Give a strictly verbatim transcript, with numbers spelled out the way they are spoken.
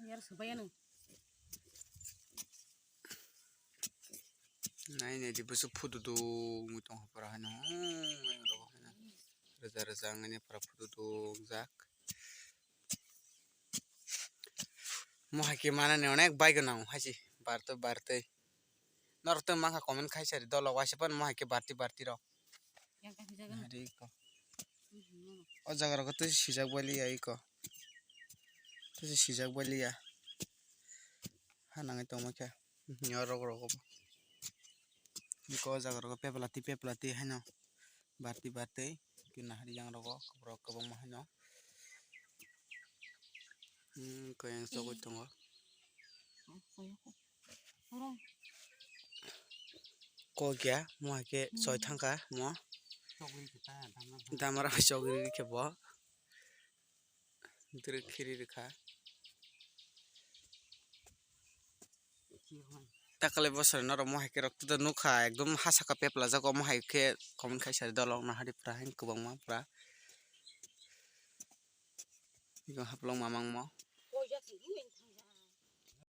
Yar subai ano. Nai nai di busu phudu du wngwi tong hapra haino. Rwja rwja wngwi pura phudu du wngjak. Mo hai khe manani onek bai gwnang hai se bartwi bartwi. Norok tei mankha comment khai sari dolo waisa phano mo hai khe bartwi bartwi rok. Yang khe hwnjak gana. Hari ko. Mhm. O jaga rok tei sijak bai liya iko. Tei sijak bai liya. Ha nangwi tongma khe. Mhm, o rok rok. Iko o jaga rok peplati peplati haino. Barti barti. Kina hari yang rogo. Borok kwbangma haino. Hmm, kaya yang sogwi tongo. Kok ya, mo hai khe soi thangkha mo. Damra bai chogri khe bo. Drik khiri rikha. Takale bosor norok mo hai khe rok tuda nukha, ekdom ha saka peplajak, omo hai khe comment khai sari dolok no hari pura hain kwbangma pura. Ego haplok mamang mo.